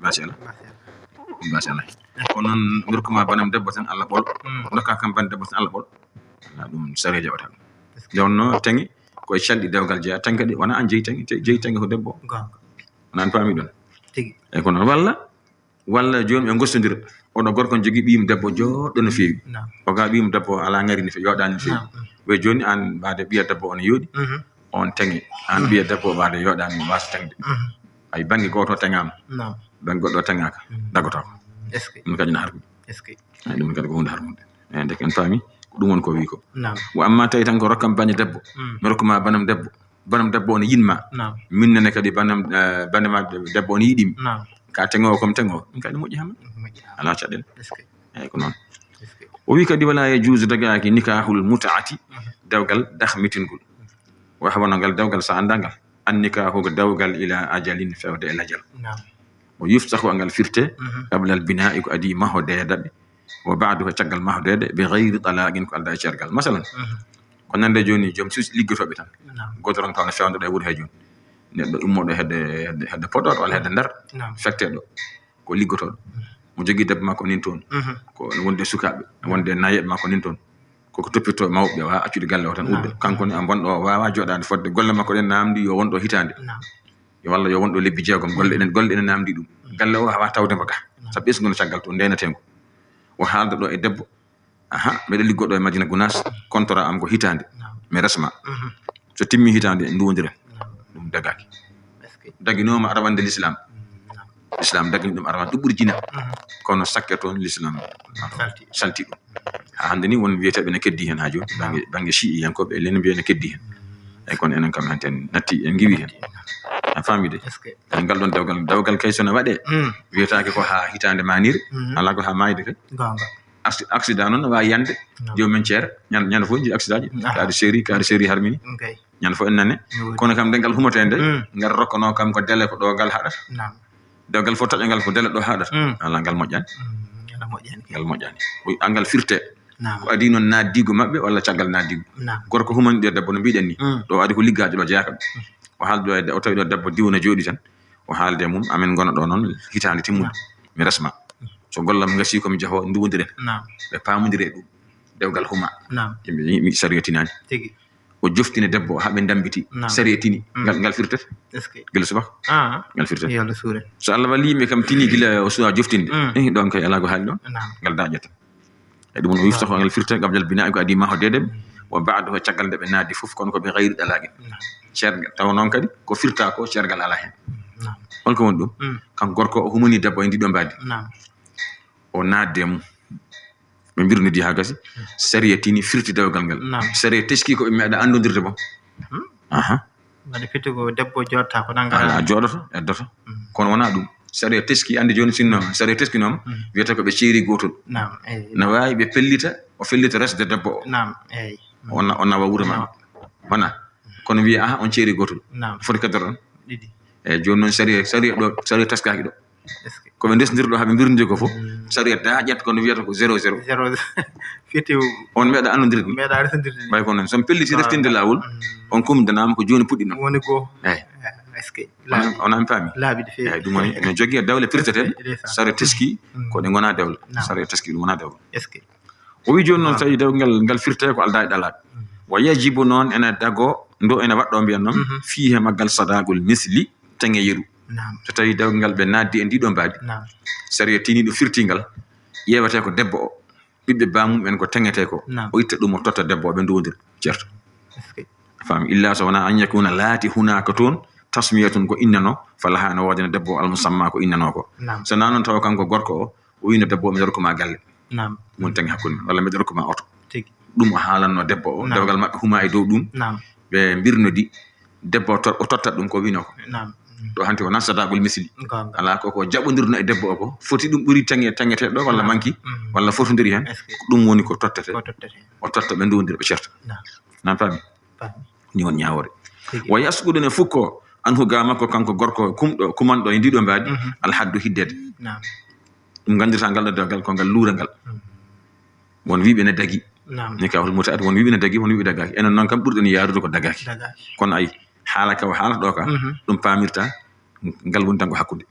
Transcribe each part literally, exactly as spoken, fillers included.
Basi ala. Basi ala. Kono noon, mi rokku ma banam debbo tan, Allah ɓolo. Ndokka kam banam debbo tan, Allah ɓolo. Ala ɗum, sariya jaɓata ɗum. Nde wonno teŋe ko e calɗi dewgal jeya, teŋe kadi wona an jeyi teŋe, te-, jeyi teŋe ko debbo. Wona an paami ɗon. Tigi. Eyi, ko noon. Walla, walla jooni ɓe ngostondira. Oɗo gorko ne jogii ɓiyum debbo jooɗɗo no feewi. Naam. O ga ɓiyum debbo alaa ŋari no feewi, yooɗaani no feewi. Naam. Ɓe jooni an mbaade ɓiya debbo on yooɗi, on teŋe. An ɓiya debbo mbaade yooɗaani, waasa teŋde. Ay, bannge gooto teŋaama. Naam. Bannge goɗɗo teŋaaka. Dagotaako. Est-ce que? Ɗum kadi na harmi. Est-ce que? Ay, ɗum kadi ko huunde harmunde. Eyi, ndeke en paami ko ɗum woni ko wi ko. Naam. Wa amma tawi tan ko rokkam bannge debbo, mi rokku ma banam debbo, banam debbo on yiɗ ma. Naam. Min nene kadi banam, eh, banama debbo on yiɗi mi. Naam. Ka teŋo, comme teŋo, ɗum kadi moƴƴi hama. Moƴƴi hama. Alaa caɗeele. Est-ce que? Eyi, ko noon. Est-ce que? O wi kadi, wala yajuuzu, dagaaki, nikaahul mutaati, dewgal dahmitingol. Wa hawa no ngal dewgal sa annda ngal. An nikaahu ko dewgal ila ajalin, fewde e lajal. Naam. O yuftahu, angal firte, qabla al binaa'i, ko adii mahodeede, wa ba'dahu, caggal mahodeede, bi gayri talaaqin, ko aldaa e ceergal. Masalan, ko nande jooni joom suusi liggotooɓe tan. Naam. Gooto ron taw no fewndo ɗo e wuro he jooni. Neɗɗo immooɗo hedde, hedde, hedde Podor walla hedde Ndar, fette ɗo. Ko liggotooɗo. Mo jogii debbo makko nin toon. Ko wonde sukaaɓe, wonde nayeeɓe makko nin toon. Koko toppitoo mawɓe, waawa accude galle o tan udda. Kanko ne, a bonɗo o, waawa jooɗaade fodde golle makko ɗen, naamndi yo won ɗo hitaande. Naam. Yo, walla yo won ɗo lebbi jeegom, golle enen, golle enen naamndi ɗum. Galle o waawa tawde mo ga. Naam. Sabu ɓesngu no caggal to, ndeenetee ngu. O haalda ɗo e debbo. Aha, mbeɗa liggoo ɗo e Madina Gunaas, contrat am ko hitaande. Naam. Mi resma. So timmi hitaande, nduwondiren. Naam. Ɗum dagaaki. Est-ce que? Daginooma arawande l'islam. Naam. Islam dagini ɗum arawande, ɗum ɓuri jina. Kono sakke toon l'islam salti, salti ɗum. Haa hannde ni won wiyeteeɓe ne keddi heen haa jooni. Bannge, bannge Shi'iyankooɓe, enen mbiya ne keddi heen. Eyi, kono enen kam heen ten natti, en ngiwi heen. A faami de? Est-ce que? Eyi, ngal ɗon dewgal, dewgal kay so no waɗee, wiyetaake ko haa hitaande maanire, alaa ko haa maayde kay. Goonga. Acci-, accident noon no waawi yande. Naam. Joomum en ceer, ñan-, ñande fof njii accident ji. Aha. Kaari seeri, kaari seeri harmini. Ok. Ñande fof en nane. Kono kam nde ngal humatee nde, ngal rokkanoo kam ko délai ko ɗo ngal haɗata. Naam. Dewgal fof taƴa ngal ko délai ɗo haɗata. Alaa, ngal moƴƴaani. Ngal moƴƴaani. Ngal moƴƴaani. Wi-, angal firte. Naam. Ko adii noon naatdiigu maɓɓe walla caggal naatdiigu. Naam. Gorko humani ɗo debbo no mbiɗen ni. Ɗo adi ko liggaajo ɗo jeyaaka. O haaldi ɗo e de-, o tawi ɗo debbo diw no jooɗi tan. O haalde mum, amen ngona ɗo noon hitaande timmude. Naam. Mi resma. So gollam ngasi ko mi jahoo, nduwondiren. Naam. Ɓe paamondire ɗum. Dewgal huma. Naam. Yimɓe, yimɓe sariya tinaani. Tigi. O joftini debbo haa ɓe ndambiti. Naam. Sariya tini. Ngal, ngal firtete. Est-ce que? Gila subaka. Ah. Ngal firtete. Yo Allah suure. So Allah walli yimɓe kam tini gila o suwa joftinde. Eh, ɗon kay alaa ko haali ɗon. Naam. Ngal daaƴata. E ɗum woni o yuftahu, angal firte, qabla al binaa'i, ko adii mahodeede, wa ba'dahu, caggal nde ɓe naatdi fof, kono ko bi gayri talaaqin. Naam. Ceergal, tawa noon kadi ko firta ko ceergal alaa heen. Naam. Holko woni ɗum? Kanko gorko o humani debbo e ndiɗo mbaadi. Naam. O naatde e mum. Ɓe mbirnodi haa gasi. Sariya tini firti dewgal ngal. Naam. Sariya teski ko ɓe meeɗa anndondirde boom. Aha. Mbaɗa firti ko debbo jooɗta ko nanga. Ala, a jooɗoto, eddoto. Kono wonaa ɗum. Sariya teski, anndi jooni sinno, sariya teskinooma, wiyata ko ɓe ceeri gootol. Naam, eyi. No waawi ɓe pellita, o fellita resde debbo o. Naam, eyi. O na-, o nawa wuro maɓɓe. Wona. Kono wiya, aha, on ceeri gootol. Naam. Foti kaddoro on. Ɗiɗi. Eyi, jooni noon sariya, sariya ɗo, sariya teskaaki ɗo. Est-ce que? Ko ɓe ndesndir ɗo, haa ɓe mbirndi ko fof. Sariya daaƴat, kono wiyata ko zéro zéro. Zéro zéro. Firti o. On meeɗa anndondirde. Meeɗa resondirde. Ɓay ko noon, so on pelliti restinde laawol, on kumdanaama ko jooni puɗɗi noon. Woni ko. Eyi. Est-ce que? On, on an paami? Laaɓi de feewi. Eyi, ɗum woni, ene jogii e dewle pirteteeɗe. Ndeysaan. Sariya teski, ko ɗe ngonaa dewle. Naam. Sariya teski, ɗum wonaa dewle. Est-ce que? O wi jooni noon, tawi dewgal ngal firtee ko aldaa e ɗalaak. Wa yajibu noon ene dago, ndo ene waɗɗo mbiyan noon, fiihe maggal sadaaqul misli, teŋe yeru. Naam. So tawi dewgal ngal ɓe naatdi e ndiɗo mbaadi. Naam. Sariya tini ɗo firti ngal, ƴeewete ko debbo o, ɓiɓɓe baamum en ko teŋetee ko. Naam. O itta ɗum o totta debbo o, ɓe ndowndira, ceerto. Est-ce que? Faam, illa so wonaa an yakuna laati hunaaka toon, tasmiyatun ko innano, falaha no woodani debbo o almusamma ko innano ko. Naam. So naa noon tawa kanko gorko o, o wino debbo o, mi darko ma galle. Naam. Mun tan hakkunde men, walla mi darko ma oto. Tigi. Ɗum o haalanno debbo o, naam, dewgal maɓɓe huma e dow ɗum. Naam. Ɓe mbirnodi, debbo o to-, o totta ɗum ko wino ko. Naam. Ɗo hanti o nan sadaqul misli. Goonga. Alaa ko, ko jaɓondirno e debbo o ko. Foti ɗum ɓuri taŋe-, taŋete ɗo, walla manki, walla fotondiri hen. Est-ce que ko ɗum woni ko tottete. Ko tottete. O totta ɓe ndowndira ɓe certa. Naam. Nan paami? Paami. Ni won ñaawoore. Tigi. Wa yasqudu ne fukko, anhu ga makko kanko gorko kumɗo, kumanɗo e ndiɗo mbaadi, alhaddu hiddede. Naam. Ɗum nganndirta ngal ɗo dewgal ko ngal luurangal. Won wiiɓe ne dagi. Naam. Nikahul mutaat, won wiiɓe ne dagi, won wiiɓe dagaaki. Enen noon kam ɓurɗen yaarude ko dagaaki. Dagaaki. Kono ay, haala ka o haalata ɗo ka, ɗum paamirta Ngal woni tan ko hakkunde.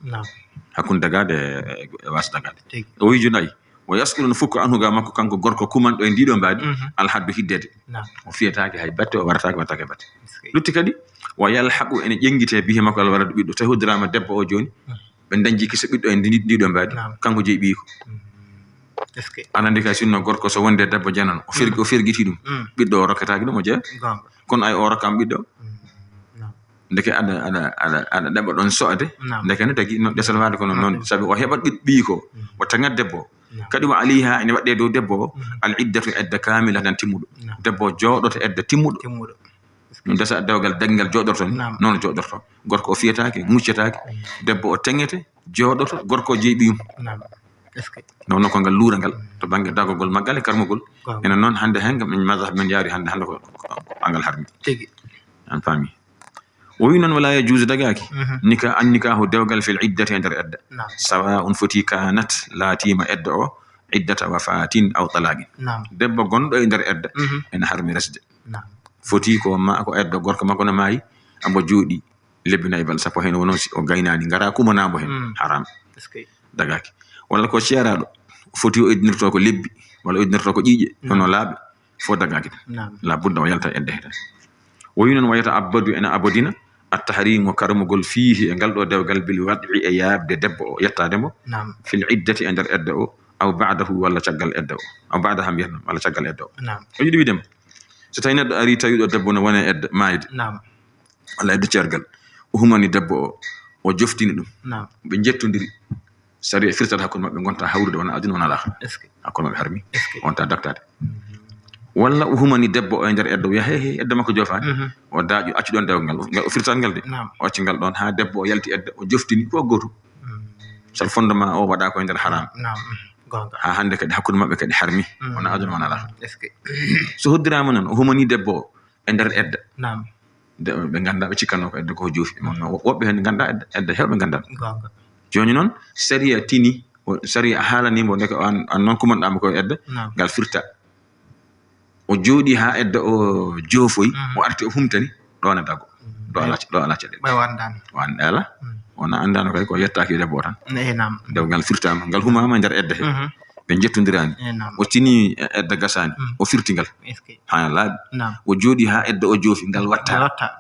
Hakkunde dagaade e waasa dagaade. O wi jooni ayi. Wa yasqulu no fukko anhu ga makko kanko gorko kumanɗo e ndiɗo mbaadi. Alhaddu hiddede. O fiyetaake hay batte, o warataake, waɗataake batte. Lutti kadi, wa yalhaqu ene ƴenngite bihi makko alwaladu ɓiɗɗo. Tawi hoddirama debbo o jooni. Ɓe dañji kiso ɓiɗɗo e ndi-, ndiɗo mbaadi. Kanko jeyi ɓiyi ko. Ana ndi kay sinno gorko so wonde debbo janano. O fergi-, o fergiti ɗum. Ɓiɗɗo o rokketaake ɗum o jeya. Kono ay o rokkama ɓiɗɗo. Ndeke aɗa, aɗa, aɗa, aɗa ɗaɓa ɗon so'ade. Ndeke ne tagi no ɗesal waade kono noon. Sabi o heɓat ɓiɗ-, ɓiyi ko. O taŋat debbo o. Kadi wa alayha ene waɗɗe dow debbo o. Al iddatu edda kamila tan timmuɗo. Debbo o jooɗoto edda timmuɗo. Ɗum dasa dewgal daggal jooɗorto ni. Noon jooɗorto. Gorko o fiyetaake, muccetaake. Debbo o teŋete, jooɗoto, gorko o jeyi ɓiyum. Noon ko ngal luura ngal. To bannge dagogol maggal e karmugol. Ene noon hannde heen kam, min mazhab men yaari hannde, hannde ko, ko angal harmi. An faami. O wi noon wala yajuuzu dagaaki. Nika an nikaahu dewgal fil iddati e nder edda. Sawa on foti kanat laatiima edda o, iddata wafatin aw talaqin. Debbo gonɗo e nder edda, ene harmi resde. Foti ko ma, ko edda gorko makko no maayi, ambo jooɗi lebbi nayi bal sappo heen wonoo si o gaynaani, ngara kumanambo heen. Haram. Dagaaki. Walla ko ceeraaɗo, foti o iddinirto ko lebbi, walla o iddinirto ko ƴiiƴe, kono laaɓe, fof dagaaki tan. La budda o yalta edda he tan. O wi noon wa yata abbadu ene abodina, attahrimu karmugol fiihi e ngal ɗo dewgal bil wad'i e yaabde debbo o, yettaade mo, fil iddati e nder edda o, aw ba'dahu walla caggal edda o, aw ba'daha mbiyatno, walla caggal edda o. O yiɗi wiide mo, so tawi neɗɗo ari tawi ɗo debbo no wone edda maayde. Walla edda ceergal. O humani debbo o, o joftini ɗum. Ɓe njettondiri. Sariya firtat hakkunde maɓɓe, ngonta hawrude wona aduna wona laakhira. Hakkunde maɓɓe harmi. Wonta daktaade. Walla o humani debbo o e nder edda, o wiya, "Hey, hey, edda makko joofaani." O daaƴu, accu ɗon dewgal ngal. Ngal o firtat ngal de. O acci ngal ɗon haa debbo o yalti edda, o joftini ko gootum. Sal fondement o waɗa ko e nder haram. Haa hannde kadi hakkunde maɓɓe kadi harmi. Wona aduna wona laakhira. So hoddiraama noon, o humani debbo o e nder edda. De, ɓe ngannda, ɓe cikkanno ko edda ko joofi. Mo, no, woɓɓe heen ngannda edda, edda heewɓe ngannda. Jooni noon, sariya tini, o, sariya haalani mo ndeke o an, an noon kumanɗaama ko edda, ngal firta. O jooɗi haa edda o joofoyi, o arti o humtani, ɗo na dago. Ɗo ala, ɗo ala caɗeele. Ɓay wandani. Wan-, ala. Wona anndano kay ko yettaaki debbo o tan. Nde ngal firtaama, ngal humaama e nder edda he. Ɓe njettondiraani. O tini e-, edda gasaani. O firti ngal. Haa laaɓi. O jooɗi haa edda o joofi, ngal watta.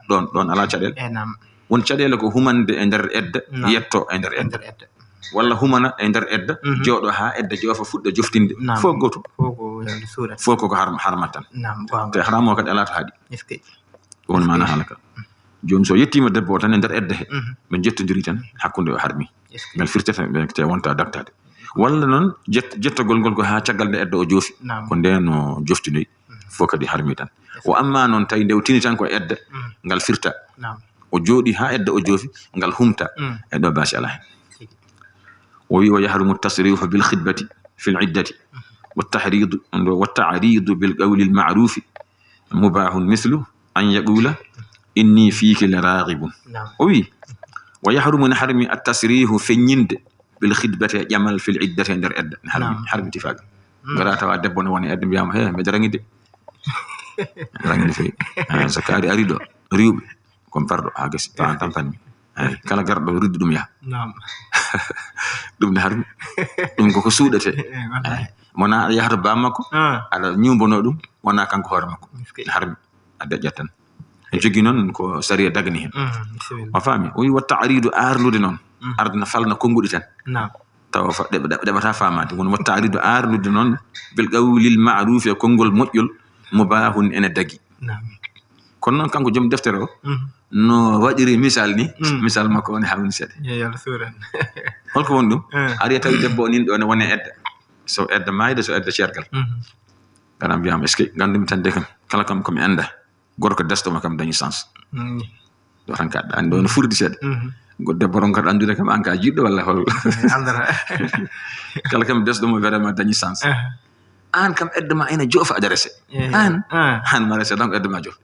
Ɗon, ɗon alaa caɗeele. Won caɗeele ko humande e nder edda, yetto e nder edda. Walla humana e nder edda, jooɗo haa edda joofa, fuɗɗa joftinde. Fof gootum. Fof ko harma, harma tan. Te harama o kadi alaa to haaɗi. Won maana haala ka. Jooni so yettiima debbo o tan e nder edda he, ɓe njettondiri tan, hakkunde o harmi. Ngal firtata ɓe te wonta daktaade. Walla noon jet-, jettagol ngol ko haa caggal nde edda o joofi. Ko ndeen o joftinoyi. Fof kadi harmi tan. Wa amma noon tawi nde o tini tan ko edda, ngal firta. O jooɗi haa edda o joofi, ngal humta. E ɗo baasi alaa heen. O wi, "Wa yahrumu tasrihu bil khitbati fil iddati. Wa tahridu, wa ta'ridu bil qawli al ma'rufi mubahun mislu an yaqula inni fiki la raghibun." O wi, "Wa yahrumu, ne harmi, at tasrihu, feññinde, bil khitbati, e ƴamal, fil iddati, e nder edda." Ne harmi, harmi tifaaga. Ngara tawa debbo ne woni edda, mbiyama, "He, mbeɗa rangi de." Rangi de fewi. Ah, so kaari ari ɗo, riwɓe, kon parɗo, ha gasi, tawan tan fanmi. Ay, kala garɗo riddu ɗum yaha. Ɗum ne harmi. Ɗum koko suuɗete. Ay, mona aɗa yaha to bam makko, aɗa ñuubono ɗum, wona kanko hoore makko. Ne harmi. A deƴƴat tan. E jogi noon ko sariya dagani heen. O faami. O wi, "Wa ta'ridu, aarnude noon. Ardana falna konnguɗi tan. Tawa fa-, ɗeɓa-, ɗeɓa-, ɗeɓata faamaade. Woni wa ta'ridu, aarnude noon, bil qawlil ma'rufi, e konngol moƴƴol, mubahun, ene dagi." Kono noon kanko joom deftere o, no waɗiri misal ni, misal makko o ne hawni seeɗa. Holko woni ɗum? Ari tawi debbo o nin ɗo ne woni edda. So edda maayde, so edda ceergal. Ngara mbiyama, "Est-ce que ngandumi tan de kam, kala kam ko mi annda, gorko desɗo mo kam dañi chance." Ɗo tan ka, an ɗo no furdi seeɗa. Go debbo ron kadi anndude kam, an ka jiɗɗo walla hol? Kala kam desɗo mo vraiment dañi chance. An kam edda ma ene joofa aɗa rese. An, an ma rese donc edda ma joofa.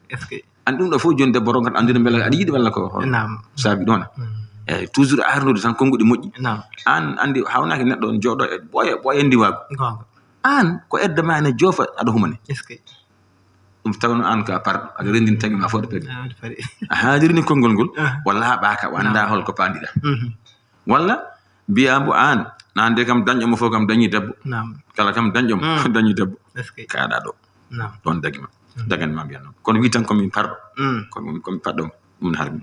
An ɗum ɗo fof jooni debbo ron kadi anndude mbela aɗa yiɗi walla ko hol? Saabi ɗon. Eyyi, toujours arnude tan konnguɗi moƴƴi. An anndi hawnaaki neɗɗo on jooɗo e ɓooya, ɓooya ndiwaagu. An ko edda ma ene joofa aɗa humane. Ɗum tawno aan ka parɗo, aɗa renndini taŋi ma fooɗa pari. A haajirini konngol ngol, walla haa ɓaaka, o annda hol ko paandiɗa. Walla mbiyaa mbo aan, nande kam dañƴo mo fof kam dañi debbo. Kala kam dañƴo mo dañi debbo. Kaaɗa ɗo. Ɗon dagi ma. Dagani ma mbiyan noon. Kono wi tan komin parɗo. Komin komin parɗo ɗum harmi.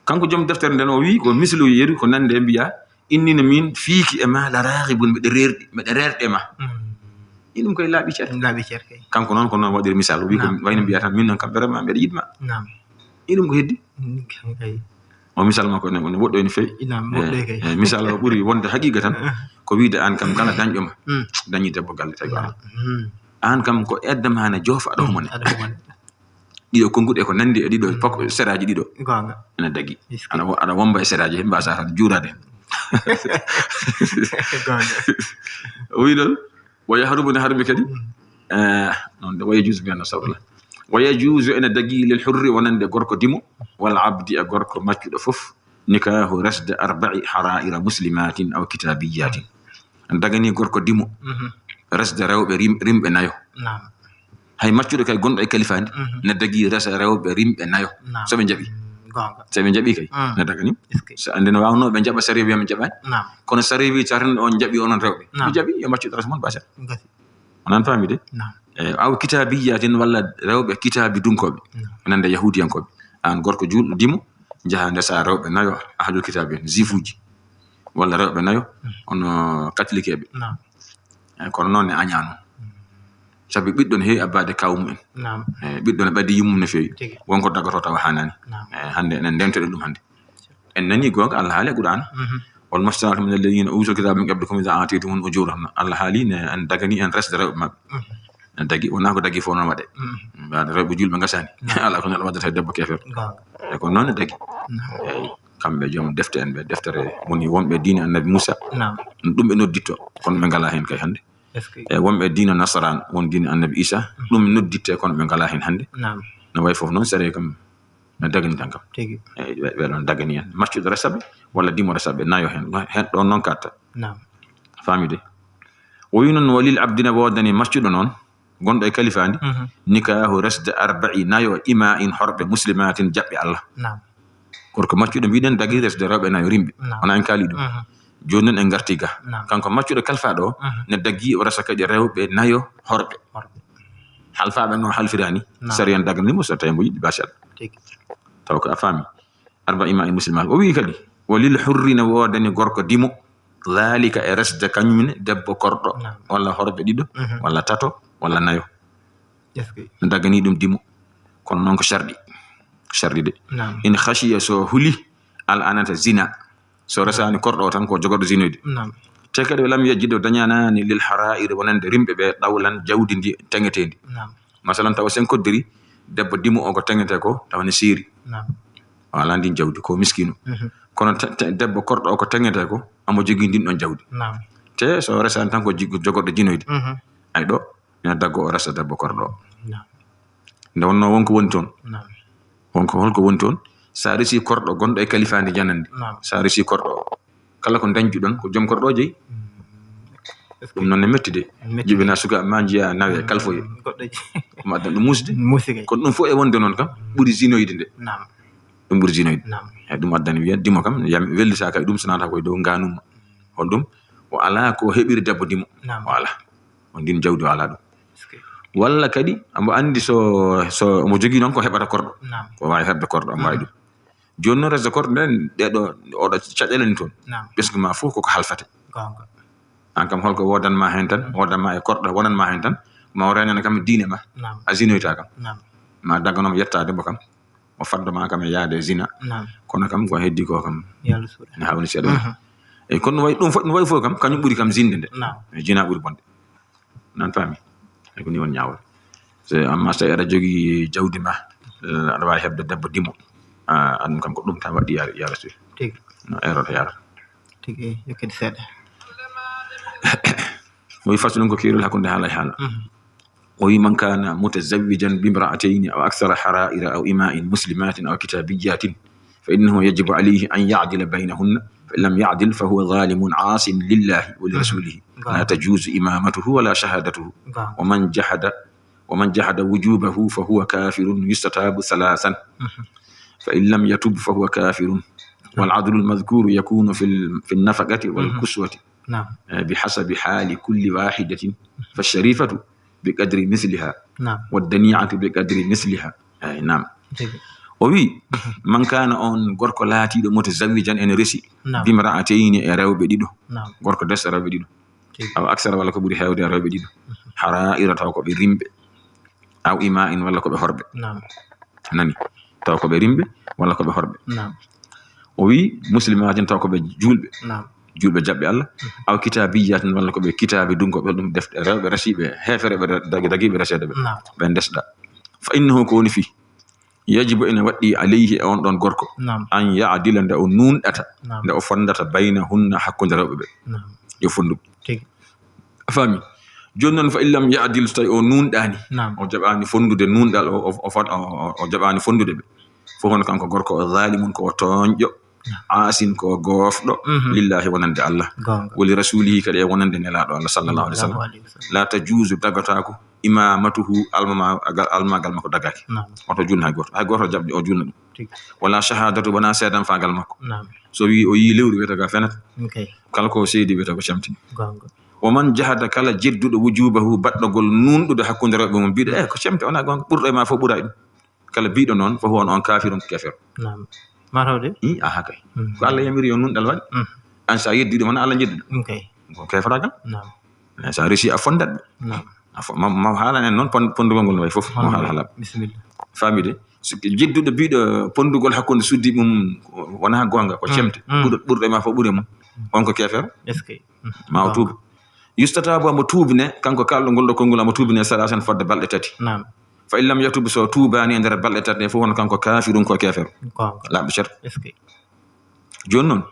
Kanko joom deftere nden o wi ko mislu yeru ko nande mbiya innino min fiiki e ma la raghibun, mbiɗa rerɗi, mbiɗa rerɗe ma. Ɗum koye laaɓi cer. Laaɓi cer kay. Kanko noon ko noon waɗiri misal, o wi ko wayno mbiya tan min noon kam vraiment mbiɗa yiɗma. Ɗum ko heddi. O misal makko ne woɗɗoy no fewi. Misal o ɓuri wonde haqiqa tan ko wiide aan kam kala dañƴo ma dañi debbo galle tawi ko aan. Aan kam ko edda ma ne joofa aɗa humane. Ɗiɗo konnguɗi e ko nandi e ɗiɗo pok seraji ɗiɗo. Gonga. Ene dagi. Aɗa wo- aɗa womba e seraji he mbasa tan juurade. Gonga. O wi ɗon wa yahrumu ne harmi kadi. Eh, non de wa yajuzu mbiyan no sabla. Wa yajuzu ene dagi lil hurri wonande gorko dimo wal abdi e gorko maccuɗo fof nikahu resde arba'i hara'ira muslimatin aw kitabiyatin. Dagani gorko dimo resde rewɓe rim- rimɓe nayo. Hay maccuɗo kay gonɗo e kalifaandi ne dagi resa rewɓe rimɓe nayo. So ɓe njaɓi. So ɓe njaɓi kay ne dagani. So ande no waawno ɓe njaɓa sariya wiya ɓe njaɓani. Kono sariya wi taten on njaɓi onon rewɓe ɓe njaɓi yo maccuɗo resa mon baset. Onan faami de. Aw kitabiyatin walla rewɓe kitaabi dunkoɓe nande yahudiyankoɓe. An gorko juulɗo dimo njaha ndesa rewɓe nayo ahlul kitaabi en zifuji walla rewɓe nayo ono katolikeɓe. Kono noon ne añano sabi ɓiɗɗo ne heewi abbade kaw mumen. Ɓiɗɗo ne ɓaddi yummum no feewi. Wonko daggoto tawa hanani. Hande enen ndentoɗen ɗum hande. En nani gonga Allah haali e Qur'an. Wal muhsanatu min alladhina utul kitaba min qablikum idha ataytumuhunna ujurahunna. Allah haali ne en dagani en resde rewɓe maɓɓe. Ne dagi wona ko dagi fof noon waɗe. Mbaɗa rewɓe julɓe ngasani. Ala ko neɗɗo waddata e debbo kefer. E ko noon ne dagi. Eyyi. Kamɓe joom defte en ɓe deftere woni wonɓe diine annabi Moussa. Ɗum ɓe nodditto kono ɓe ngala hen kay hande. E wonɓe diine nasaran won diine annabi Isa ɗum nodditte kono ɓe ngala hen hande. No way fof noon sere kam no dagani tan kam. Eyyi, ɓe- ɓe ɗon dagani en maccuɗo resaɓe walla dimo resaɓe nayo hen. Hen ɗon noon katta. Faami de. O wi noon walil abdi ne woodani maccuɗo noon gonɗo e kalifaandi nikahu resde arba'i nayo ima in horɓe muslimatin jaɓɓe Allah. Gorko maccuɗo mbiɗen dagi resde rewɓe nayo rimɓe. Wona en kaali ɗum. Joni noon en garti ga. Kanko maccuɗo kalfaɗo o ne dagi o resa kadi rewɓe nayo horɓe. Halfaɓe no halfirani sariyan daganimo so tawi mo yiɗi bachal. Taw ko a faami. Arba ima e musilma o wi kadi walil hurri ne woodani gorko dimo. Dhalika e resde kañumne debbo korɗo walla horɓe ɗiɗo walla tato walla nayo. Dagani ɗum dimo. Kono noon ko sharɗi. Sharɗi de. In khashiya so huli al anata zina. So resani korɗo o tan ko jogorɗo zinoyde. Te kadi lam yajid o dañanani lil hara'iri wonande rimɓe ɓe ɗawlan jawdi ndi teŋetendi. Masalan tawa sen koddiri debbo dimo o ko teŋete ko tawa ne seeri. Wala ndin jawdi ko miskino. Kono te- te- debbo korɗo o ko teŋete ko amo jogii ndin ɗon jawdi. Te so resani tan ko jiggo jogorɗo jinoyde. Ay ɗo ina daggo o resa debbo korɗo o. Nde wonno wonko woni toon. Wonko holko woni toon? Sa resi korɗo gonɗo e kalifaandi janandi. Sa resi korɗo o kala ko dañjuɗon ko joom korɗo o jeyi. Ɗum noon ne metti de. Jibina suka ma njiya nawe kalfoye. Ɗum addan ɗum musde. Kono ɗum fof e wonde noon kam ɓuri zinoyde nde. Ɗum ɓuri zinoyde. Eyyi, ɗum addani wiya dimo kam yam wellitaka e ɗum so nata koye dow ganumma. Hol ɗum o ala ko heɓiri debbo dimo. O ala. O ndin jawdi o ala ɗum. Walla kadi ambo andi so so omo jogii noon ko heɓata korɗo. Ko wawi heɓde korɗo omo wawi ɗum. Joni noon resde korɗo nden ɗeɗo oɗo caɗele ni toon. Ɓesgu ma fof koko halfate. An kam holko wodanma hen tan wodanma e korɗo wonanma hen tan ma o renana kam diine ma. A zinoyta kam. Ma dagganoma yettade mo kam o faddo ma kam e yaade e zina. Kono kam ko heddi ko kam ne hawni seeɗa. Eyyi kono no wayi ɗum fo- no wayi fof kam kañum ɓuri kam zinde nde. Zina ɓuri bonde. Nan faami. Ay ko ni won ñaawol. So amma so tawi aɗa jogii jawdi ma aɗa waawi heɓde debbo dimo. Aɗum kam ko ɗum tan waɗi yaara yaara suy. Tigi. No error yaara. Tigi yokkede seeɗa. O wi faslu ɗum ko keerol hakkunde haala e haala. O wi man kana mutazawwijan bimra'atayni aw akthara hara'ira aw ima'in muslimatin aw kitabiyatin fa innahu yajibu alayhi an ya'dila baynahunna fa in lam ya'dil fa huwa zalimun asin lillahi wa li rasulihi. La tajuzu imamatuhu wala shahadatuhu. Wa man jahada ومن جحد وجوبه فهو كافر يستتاب ثلاثا. فإن لم يتب فهو كافر. والعدل المذكور يكون في ال- في النفقة والكسوة نعم بحسب حال كل واحدة. فالشريفة بقدر مثلها نعم والدنيئة بقدر مثلها. أي نعم. Tigi. O wi, man kana on gorko laatiiɗo mutazawwijan ene resi نعم bimra'atayni e rewɓe ɗiɗo. نعم Gorko des e rewɓe ɗiɗo. Tigi. Aw aksara walla ko ɓuri heewde e rewɓe ɗiɗo. Hara'ira taw ko ɓe rimɓe. Aw ima'in walla ko ɓe horɓe. نعم Nani? Taw ko ɓe rimɓe walla ko ɓe horɓe. نعم O wi muslimatin taw ko ɓe juulɓe. نعم Juulɓe jaɓɓe Allah. Aw kitabiyatin walla ko ɓe kitaabi dunko ɓe ɗum defte rewɓe resiiɓe heefere ɓe dagi dagiiɓe reseede ɓe. نعم Ɓe ndesɗa. Fa innahu ko woni fii. Yajibu ene waɗɗi alayhi e on ɗon gorko. نعم An ya'dila nde o nuunɗata. نعم Nde o fonndata baynahunna hakkunde rewɓe ɓe. نعم Yo fonndu. Tigi. A faami? Jooni noon fa in lam ya'dil so tawi o nuunɗaani. نعم O jaɓaani fonndude nuunɗal o o o fot- o- o- o jaɓaani fonndude ɓe. Fof on kanko gorko o zalimun ko o tooñɗo. Asin ko o goofɗo. Mhm. Lillahi wonande Allah. Goonga. Wali rasulihi kadi e wonande nelaaɗo Allah sallallahu alaihi wasallam. Sallallahu alaihi wasallam. La tajuzu dagataako imamatuhu almama- agal- almagal makko dagaaki. نعم Oto juulna hay gooto. Hay gooto jaɓde o juulna ɗum. Tigi. Wala shahadatu wona seedanfaagal makko. نعم So wi o yii lewru wiyata ga fenata. Okay. Kala ko seedi wiyata ko camti. Goonga. Wa man jahada kala jedduɗo wujubahu baɗɗogol nuunɗude hakkunde rewɓe mum mbiɗo e ko camti wona goonga ɓurɗo e ma fof ɓuray ɗum. Kala biɗo noon fof won on kafirun ko kefero. نعم. Matawde. I aha kay. Mm. Ko Allah yamiri yo nuunɗal waɗi. Mm. An sa yeddi ɗum wona Allah jedduɗo. Okay. Ko keferagal. نعم Sa resi a fondat ɓe. نعم. A fo- ma ma haalana en noon pon- pondugol ngol way fof mo haala haala. Bismillah. Famide. So jedduɗo biɗo pondugol hakkunde suddi mum wona goonga ko Mm. cemte. Mm. Ɓurɗo ɓurɗo e ma fof ɓuri mum. On ko kefero. Est-ce que. Mm. Ma o Goonga. tuubu. Yustatabu mo tuubine kanko kalɗo ngol ɗo konngol amo tuubine salasan fodde balɗe tati. نعم. Fa in lam yatub so tuubaani e nder balɗe tati ɗe fof won kanko kafirun ko kefero. Goonga. Laaɓi cer. Est-ce que. Jooni noon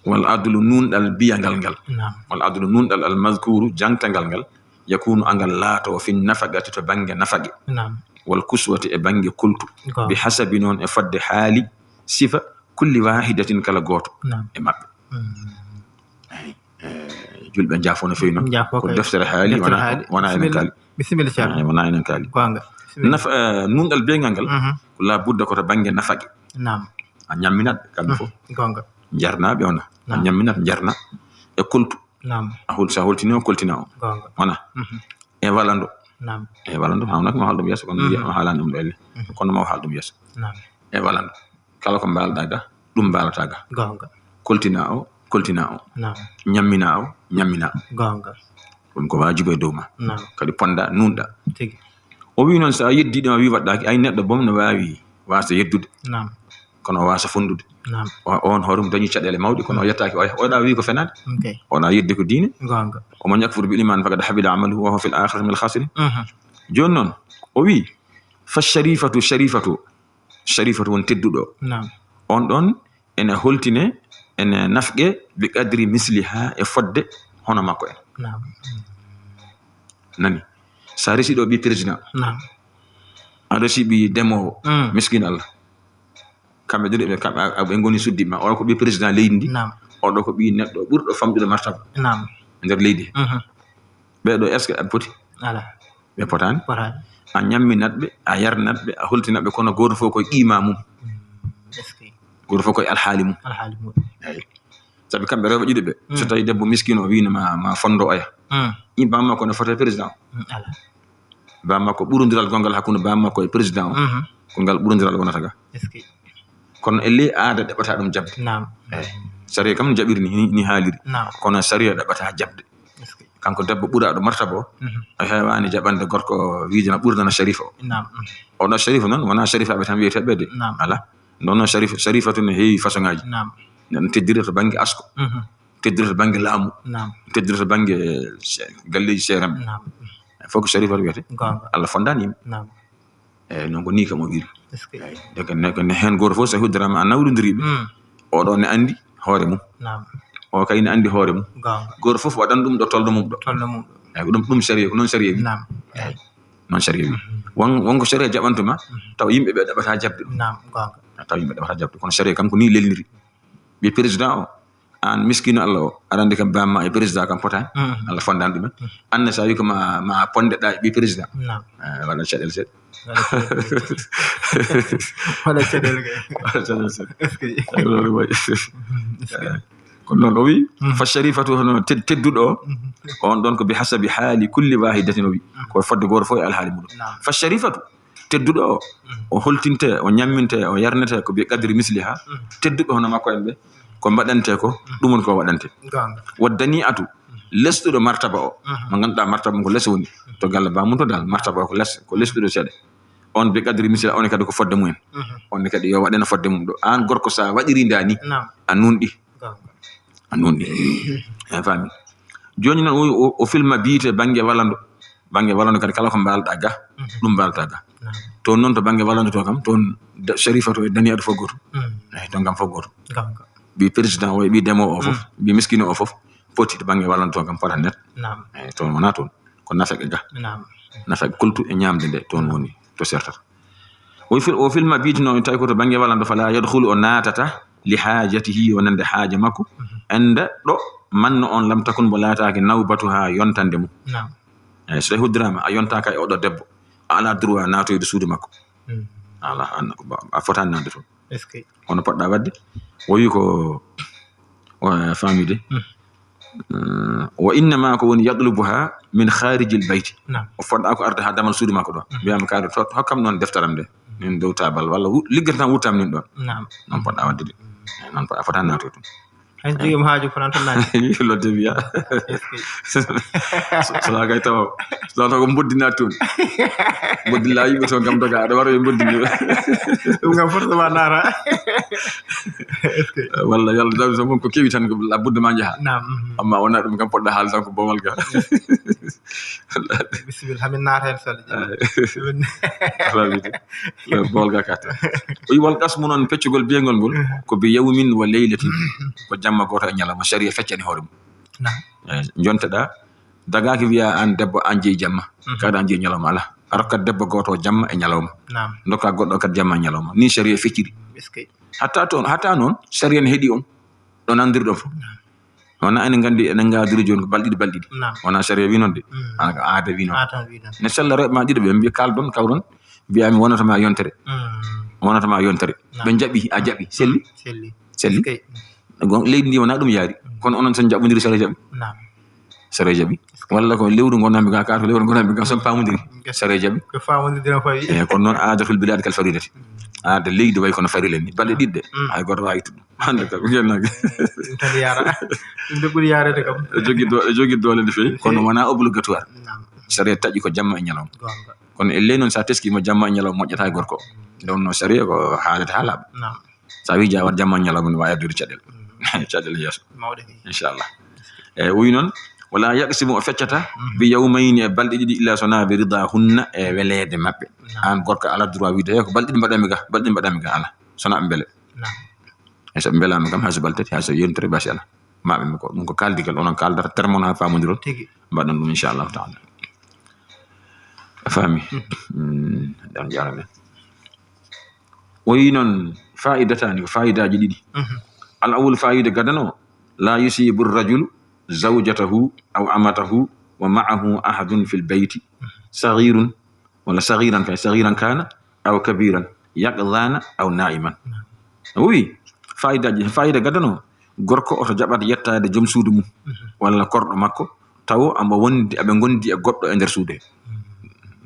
wal adlu nuunɗal biyangal ngal. نعم. Wal adlu nuunɗal al mazkuru jangtangal ngal yakunu angal laato fi nafaqati to bannge nafaqe. نعم. Wal kuswati e bannge kultu. Goonga. Bi hasabi noon e fodde haali sifa kulli wahidatin kala gooto نعم. E maɓɓe. Mm. Julɓe njaafo no fewi noon. Njaafo Ko kay. Deftere haali Deftere wona haali. Wona enen Bismillah. Kaali. Bismillah Ceerno. Eh, wona enen Kaali. Goonga. Bismillah. Naf eh, nuunɗal beegal ngal. Mhm. Ko labudda koto bannge nafaqe. نعم. A ñamminat ɓe kamɓe fof. Goonga. Jarna ɓe wona. A Naam. Ñamminat jarna. E koltu. نعم. A hol sa holtini o koltina o. Goonga. Wona. Mhm. E walando. نعم. E walando ha wonat ma haal ɗum yeeso kono Mhm. wiya ma haalani ɗum ɗo elle. Mhm. Kono ma haal ɗum yeeso. نعم. E walando. Kala ko mbaalɗa ga ɗum mbaalata ga. Goonga. Koltina o koltina o. نعم. Ñammina o ñammina o. Goonga. Ɗum ko waajibu e dow ma. نعم. Kadi ponda nuunɗa. Tigi. O wi noon sa yeddi ɗum a wi waɗɗaki ay neɗɗo boom no waawi wasa yeddude. نعم. Kono o wasa fondude. نعم. O- on hoore mum dañi caɗele mawɗe kono o yettaki o oɗa wi ko fenade. Okay. Oɗa yeddi ko diine. Goonga. Wa man yakfur bil iman faqad habida amaluhu wa huwa fil akhirati min al khasirin. Mhm. Jooni noon o wi fa sharifatu sharifatu sharifatu won tedduɗo. نعم. On ɗon ene holtine ene nafqe bi qadri misliha e fodde hono makko en. نعم. Nani? Sa resi ɗo ɓi président. نعم. A resi ɓi demowo. Mm. Miskin Allah. Kamɓe ɗiɗo ɓe kamɓe a- ɓe ngoni suddi ma oɗo ko ɓi président leydi ndi. نعم. Oɗo ko ɓi neɗɗo ɓurɗo famɗude martaba. نعم. Nder leydi he. Mhm. Ɓeɗo est ce que aɓe poti? Ala. Ɓe potani. Potani. A ñamminat ɓe a yarnat ɓe a holtinat ɓe kono goto fof koye qima mum. Est-ce que. Goto fof koye alhaali mum. Alhaali mum. Eyi. Saabi kamɓe rewɓe ɗiɗo ɓe so Mm. tawi debbo miskino o wino ma ma fondo oya. Mm. Bammakko ne fota président. Mm, ala. Bammakko ɓurodiral gongal hakkunde bammakko e président o. Mhm. Ko ngal ɓurodiral wonata ga. Est-ce que. Kono e ley aada ɗaɓɓata ɗum jaɓde. نعم. Eyi. Sariya kam jaɓiri ni ni haaliri. نعم. Kono sariya ɗaɓɓata jaɓde. Est-ce que. Kanko debbo ɓuraɗo martaba o. Mhm. A heewani jaɓande gorko wiidana ɓurdana sharifa o. نعم. Ono sharifa noon wona sharifa ɓe tan wiyete ɓedde. نعم. Ala. Noon noon sharifa sharifatu ne heewi façon ngaji. نعم. Neɗɗo teddira to bangge asko. Mhm. Teddira to bangge laamu. نعم. Teddira to bangge se- galleji seeram. نعم. Fof ko sharifatu wiyete. Goonga. Allah fondani yimɓe. نعم. Eyyi noon ko ni kam o wiri. Est-ce que. Eyyi. Donc ne ko ne hen goto fof so huddorama a nawdodiri ɓe. Mm. Oɗo ne andi hoore mum. نعم. O kay ne andi hoore mum. Goonga. Goto fof waɗan ɗum ɗo tolno mum ɗo. Tolno mum ɗo. Eyyi ko ɗum ɗum sariya ko noon sariya wi. نعم. Noon sariya wi. Won wonko sariya jaɓantuma taw yimɓe ɓe ɗaɓata jaɓde ɗum. نعم. Goonga. Taw yimɓe ɗaɓata jaɓde kono sariya kam ko ni lelniri. Ɓe président o An miskino Allah o, aɗa anndi kam bamma e président kam potaani. Mhm. Allah fondani ɗumen. Mhm. Anne sa wi ko ma, ma pondeɗa e ɓi président. Naam. Eh, waɗa caɗel seeɗa. Waɗa caɗel. Waɗa caɗel kay. Waɗa caɗel seeɗa. Est-ce que? Ay, loolu waɗi. Mhm. Est-ce que? Eh, ko noon o wi, mhm, fa sharifatu, hono ted-, tedduɗo o, mhm, on ɗon ko bi hasabi haali kulli wahidatin o wi. Mhm. Ko fodde gooto fof e alhaali muɗum. Naam. Fa sharifatu, tedduɗo o, mhm, o holtinte, o ñamminte, o yarnete ko bi qadri misliha. Mhm. Tedduɓe hono makko en ɓe, ko mbaɗante ko, mhm, ɗum woni ko waɗante. Goonga. Wa dani'atu, mhm, lesɗuɗo martaba o, mhm, mo ngannduɗaa martaba mum ko les woni. Mhm. To galle bamum to dal, martaba o ko les, ko lesɗuɗo seeɗa. On bi qadri misliha, on kadi ko fodde mumen. Mhm. On kadi yo waɗe no fodde mum ɗo. Aan gorko, sa waɗiri ndaa ni, naam, a nunɗi. Goonga. A nunɗi. A faami? Jooni noon, o, o, o filma biyete bannge walando. Bannge walando kadi, kala ko mbaalɗaa ga, mhm, ɗum mbaalɗaa ga. Naam. Toon noon, to bannge walando to kam, toon da-, Sharifatu e Daniatu fof gootum. Mhm. Eyi, toon kam fof gootum. Goonga. Ɓi président o e ɓi deemowo o fof, mhm, ɓi miskino o fof, poti to bannge walando to kam, pota net. Naam. Eyi, toon wonaa toon. Ko nafeqe ga. Naam. Nafeqe kultu e ñaamde nde, toon woni to sertata. O fil-, o filma biyete noon, tawi ko to bannge walando, fala yadkhulu, o naatata, li haajatihi, wonande haaja makko, mhm, ennda ɗo manno on lam takun, mbo laataaki nawbatuha, yontande mum. Naam. Eyi, so tawi hoddiraama, a yontaaka e oɗo debbo, a alaa droit naatoyde suudu makko. Mhm. Alaa, an ko ba-, a fotaani naatde toon. Est-ce que? Kono poɗɗa waɗde, o wi ko, o, faamide. Mhm. Eh, wa innama ko woni yatlubuha min kharijil bayti. Naam. O fodɗa ko arde ha damal suudu makko ɗo. Mhm. Mbiyama kaari to, hokkam noon deftaram nde. Mhm. Min dow tabal walla wu-, liggata tan wuttam nin ɗon. Naam. Noon poɗɗa waɗde de. Mhm. Eh, noon po-, a fota naatoy ɗum. Hay so jogiima haaju kono tan naati. Lodde wiya. Est-ce que? So, so la kay tawa. So tawa ko mboddi naati toon. Mboddi la yimɓe toon kam doga, aɗa wara e mboddi ni. Ɗum kam forcément naata. Est-ce que? Walla yalla dawi tan ko kewi tan ko la budde ma njaha. Naam. Mhm. Amma wona ɗum kam poɗɗa haali tan ko bomal ga. Bisimilla, hamin naata heen so Allah jaɓi. Faamide. Bool ga katta. O wi wal qasmu noon peccugol biyangol ngol, mhm, ko bi yawmin wa laylatin. Mhm. Ko jamma gooto e ñalawma, sariya feccani hoore mum. Naam. Eh, jonteɗa, dagaaki wiya an debbo an jeyi jamma, mhm, kaɗa an jeyi ñalawma, ala. A rokkat debbo gooto jamma e ñalawma. Naam. Ndokka goɗɗo kadi jamma e ñalawma. Ni sariya fecciri. Est-ce que? Hatta toon, hatta noon, sariya ne heɗi on. Ɗo nanndiri ɗon fof. Naam. Wona enen nganndi, enen ngaadiri jooni ko balɗe ɗiɗi, balɗe ɗiɗi. Naam. Wona sariya wi noon de. Mm. Wona ko aada wi noon. Aada wi noon. Ne sella rewɓe ma ɗiɗo ɓe, mbiya kaldon, kawron, mbiya mi wonata ma yontere. Mm. Wonata ma yontere. Naam. Ɓe njaɓi, a jaɓi, selli? Selli. Selli? Est-ce que? Gon-, leydi ndi wona ɗum yaari. Mm. Kono onon so njaɓɓondiri sariya jaɓi. Naam. Sariya jaɓi. Walla ko lewru ngonanmi ga, ka to lewru ngonanmi ga, son paamondiri. Sariya jaɓi. Ko faamondirde no fawi. Eh, kono noon aadatul bilad kal faridati. Mm. Aada leydi way kono farilla ni. Balɗe ɗiɗi de. Mm. Hay gooto waawi ittude. Hannde kam, ngel nag. Ɗum tan yaara. Ɗum de ɓuri yaarede kam. Ɗo jogi do-, ɗo jogi doole no feewi, kono wonaa obligatoire. Naam. Sariya taƴi ko jamma e ñalawma. Goonga. Kono e ley noon, so a teskiima jamma e ñalawma, moƴƴata e gorko. Mm. Nde wonnoo sariya ko haalata haa laaɓa. Naam. So a wii jawat jamma e ñalawma, ne waawi addude caɗeele. Mm. Caɗeele yeeso. Mawɗe kay. Inchallah. Eyi, o wi noon, wala yaqsimu, o feccata, mhm, bi yawmayni, e balɗe ɗiɗi, illa so wonaa bi ridahunna, e weleede maɓɓe. Naam. Aan gorko, a alaa droit wiide, "He ko balɗe ɗiɗi mbaɗanmi ga, balɗe ɗiɗi mbaɗanmi ga," alaa. So wonaa ɓe mbele. Naam. E so ɓe mbelaama kam, hay so balɗe tati, hay so yontere, basi alaa. Maɓɓe ko, ɗum ko kaaldigal, onon kaaldata, termon haa paamondiron. Tigi. Mbaɗon ɗum, inchallahu taala. A faami? Mhm. Mm, ɗon jaaraama. O wi noon, faa'idataani, ko faa'idaaji ɗiɗi. Mhm. Al awwal, faa'ida gadano, la yusibu rajulu zawjatahu aw amatahu wa ma'ahu ahadun fil bayti, mhm, saghirun, walla saghiran kay, saghiran kana aw kabiran, yaqdhana aw na'iman. Naam. O wi, faa'idaaji, faa'ida gadano, gorko oto jaɓat yettaade joom suudu mum, mhm, walla korɗo makko, tawo amo wondi, aɓe ngondi e goɗɗo e nder suudu he.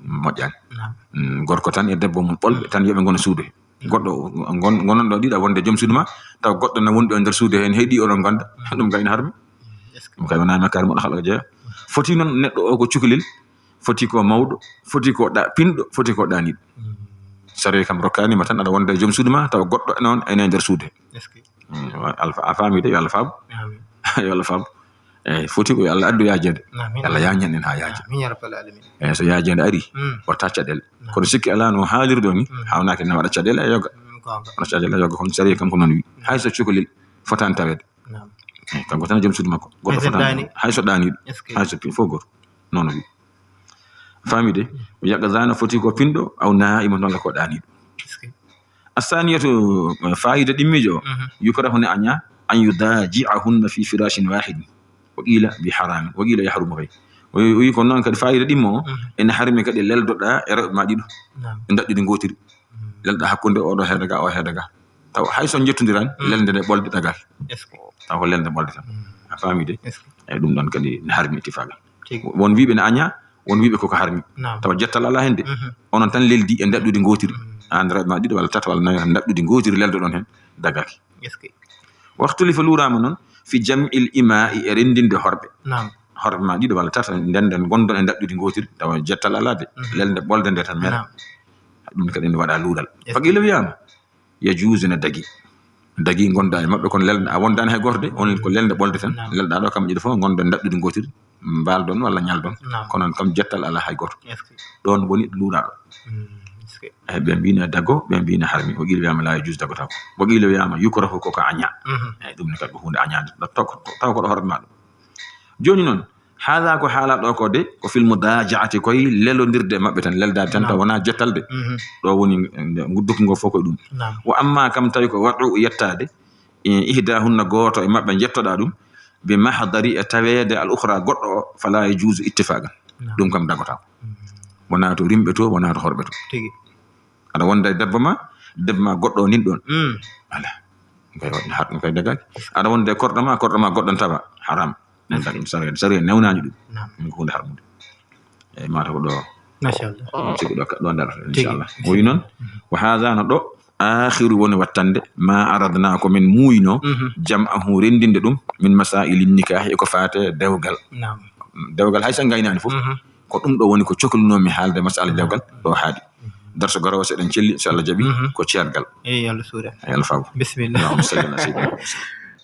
Mm. Moƴƴaani. Naam. Mm, gorko tan e debbo mum ɓolɓe tan, yo ɓe ngona suudu he. Mm. Goɗɗo ngon-, ngonanɗo ɗiɗa wonde joom suudu ma, tawa goɗɗo na wondi o nder suudu he, ne heɗi oɗon ngonda. Mm. Ɗum kay ne harmi. Mm, est-ce que? Ɗum kay wonaa makkaari moɗo haɗa ko jeeya. Mm. Foti noon neɗɗo o ko cukalel, foti ko mawɗo, foti ko ɗa-, pinɗo, foti ko ɗaaniiɗo. Mm. Sariya kam rokkaani ma tan aɗa wonda e joom suudu ma, tawa goɗɗo noon ene e nder suudu he. Est-ce que? Mm, wa-, Alfa, a faami de, yo Allah faam. Amiin. Yo Allah faam. Eyi, foti ko yo Allah addu yaajeende. Amiin. Yo Allah yaañan en haa yaaja. Amiin, ya rabbal alamin. Eyi, so yaajeende ari, mm, waɗta caɗeele. Naam. Kono sikki alaa no haaliri ɗo ni, mm, hawnaaki ne waɗa caɗeele e yoga. Mm, goonga. Waɗa caɗeele e yoga, kono sariya kam ko noon wi. Mm. Hay so cukalel fotaani taweede. Naam. Eyi, kanko tan e joom suudu makko. Goɗɗo fotaani. Hay so ɗaaniiɗo. Est-ce que? Hay so pi-, fof gooto. Noon o wi. Faami de? Mm. Yaqdhana foti ko pinɗo, aw naa'iman walla ko ɗaaniiɗo. Est-ce que? Asaniyatu, eh, faayida ɗimmiijo o, mhm, yukrahu ne añaa, أن يضاجعهن في فراش واحد. وقيل بحرام، وقيل يحرم kay. O wi, o wi ko noon kadi fayida ɗimmo o, ene harmi kadi leldoɗa e rewɓe ma ɗiɗo. Naam. E ndaɗɗudi ngootiri. Mm. Lelɗa hakkunde oɗo heeda ga, o heeda ga. Taw hay so njettondiran, lelde nde ɓolde ɗagal. Est-ce que? Taw ko lelde ɓolde tan. Mm. A faami de? Est-ce que? Eyi, ɗum ɗon kadi ne harmi ittifaaqan. Tigi. Won wiiɓe ne aña, won wiiɓe koko harmi. Naam. Tawa jettal alaa heen de. Mhm. Onon tan leldi e ndaɗɗudi ngootiri. Mm. Aan rewɓe ma ɗiɗo walla tato walla nayo, ndaɗɗudi ngootiri leldoɗon heen, dagaki. Est-ce que? واختلف, luuraama noon, في جمع الإماء, e renndinde horɓe. Naam. Horɓe ma ɗiɗo walla tato, ndenden, ngonɗon e ndaɗɗudi ngootiri, tawa jettal alaa de. Mhm. Lelde ɓolde nde tan mere. Naam. Ɗum kadi ene waɗa luural. Est-ce que? فقيل, wiyaama, يجوز, ne dagi. Dagi ngonɗa e maɓɓe, kono lelɗa a wondaani hay gooto de, on ko lelnde ɓolde tan. Naam. Lelɗa ɗo, kam ɗiɗo fof ngonɗon ndaɗɗudi ngootiri, mbaaldon walla ñaldon. Naam. Kono noon kam jettal alaa hay gooto. Est-ce que? Ɗoon woni luuraaɗo. Mm, est-ce que? Eyi, ɓe mbiino dago, ɓe mbiino harmi. وقيل, wiyaama, لا يجوز, dagotaako. وقيل, wiyaama, يكره, koko aña. Mhm. Eyi, ɗum ne kadi ko huunde añaande. Ɗo taw ko, taw ko ɗo horɓe ma ɗo. Jooni noon, هذا, ko haala ɗo ko de, ko في المضاجعة, koye lelondirde e maɓɓe tan, leldaade tan, taw wonaa jettal de. Mhm. Ɗo woni, eh, nde ngudduko ngo fof ko ɗum. Naam. وأما, kam tawi ko وطء, yettaade, eh, إحداهن, gooto e maɓɓe, jettoɗa ɗum, بمحضر, e taweede الأخرى, goɗɗo o, فلا يجوز اتفاقا. Naam. Ɗum kam dagotaako. Mm. Wonaa to rimɓe to, wonaa to horɓe to. Tigi. Aɗa wonda e debbo ma, debbo ma goɗɗo o nin ɗoon. Mm. Alaa. Ɗum kay waɗi har-, ɗum kay dagaaki. Aɗa wonda e korɗo ma, korɗo ma goɗɗo n tawa. Haram. Ɗum kadi ɗum sariya, sariya newnaani ɗum. Naam. Ɗum ko huunde harmude. Eyi, mata ko ɗo. Machallah. Ɗum sigi ɗo, ɗo ndarata, tigi, inchallah. O wi noon, mhm, وهذا, no ɗo, آخر, woni wattande, ما أردنا, ko min muuyno, mhm, جمعه, renndinde ɗum, من مسائل النكاح, e ko faate dewgal. Naam. Dewgal hay so ngaynaani fof, mhm, ko ɗum ɗo woni ko coklunoomi haalde masala dewgal, ɗo haaɗi. Mhm. Darso garoowo, so eɗen celli, so Allah jaɓi, mhm, ko ceergal. Eyi, Allah suuɗa. Eyi, Allah faabu. Bisimilla. Allahumma salli ala sayyidina Muhammad.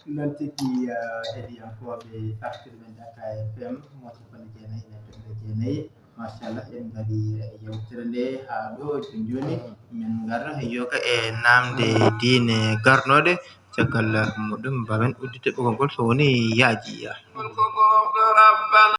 Noon tigi, eh, heɗiyankooɓe Saftirɓe Dakar F M, mo capanɗe jeenayi e toɓɓere jeenayi. Machallah, en ngari yewtere nde haa ɗo. Jooni jooni, min ngara yoga e naamnde diine garnooɗe. Caggal muɗum, mbawen udditde ɓoggol ngol so woni yaaji.